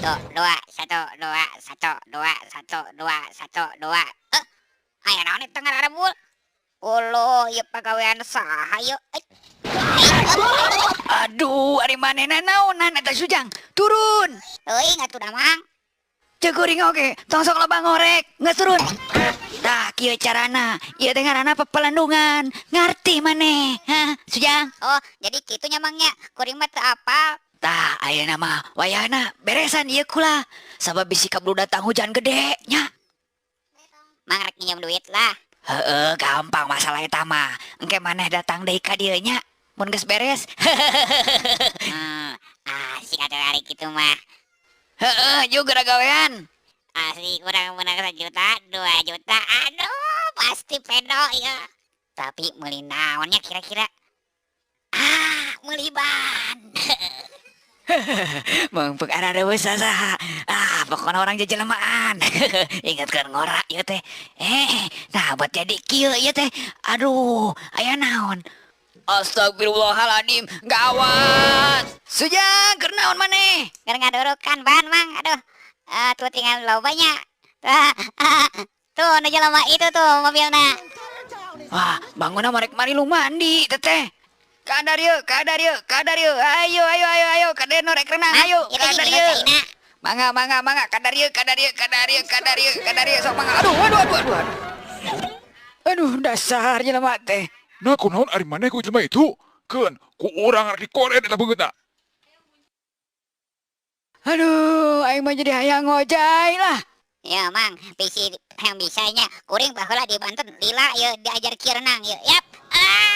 1 2 1 2 1 2 1 2 1 2. Eh, aya naon eta ngararebul? Uluh, ieu pagawean saha ieu? Eh, Aduh, ari manehna naonan eta, Sujang? Turun. Teuing atuh da, Mang. Ceuk kuring oge, tong sok loba ngorek, geus turun. Tah, kieu carana. Ieu teh ngaranna pepelandungan. Ngarti maneh? Hah, Sujang? Oh, jadi kitu nya, Mang, nya. Kuring mah teu apal. Tah, ayeuna mah wayahna beresan ieu kula. Sabab bisi kaburu datang hujan gede nya. Mang rek nginjem duit lah. Heeh, gampang masalah eta mah. Engke maneh datang deui ka dieu nya. Mun geus beres. Asik atuh ari kitu mah. Heeh, juga gawean. Asli kurang menang 1 juta, 2 juta, aduh, pasti pedo ya. Tapi meuli naonnya kira-kira? Ah, meuli ban. Mengpek arareuweus saha. Ah, pokoknya urang jejelemaan. Ingatkeun ngora ieu teh. Eh, nah buat jadi kieu ieu teh. Aduh, aya naon? Astagfirullahaladzim, gawat. Sujang, keur naon maneh? Keur ngadurukan ban, Mang, aduh. Ah, tuh tinggal lobanya. Tuh, nu jelema itu tuh mobilna. Wah, bangunna marek mari lu mandi teteh. Kadar yuk, kadar yuk, kadar yuk. Ayo, ayo, ayo, ayo, kadar nu rek renang, ayo, Itu kadar gini yuk. caina. Mangga, mangga, mangga, kadar yuk, kadar yuk, kadar yuk, kadar yuk, kadar yuk, sok mangga. Aduh, aduh, aduh, aduh, aduh. Aduh, dasar jelema teh. Nah, kunaon ari maneh ku jelema itu? Keun, ku urang rek dikoret eta beungeutna. Aduh, aing mah jadi hayang ngojay lah. Ya, Mang, bisi yang bisanya kuring baheula di Banten lila ya diajar kieu renang ya. Yap. Ah.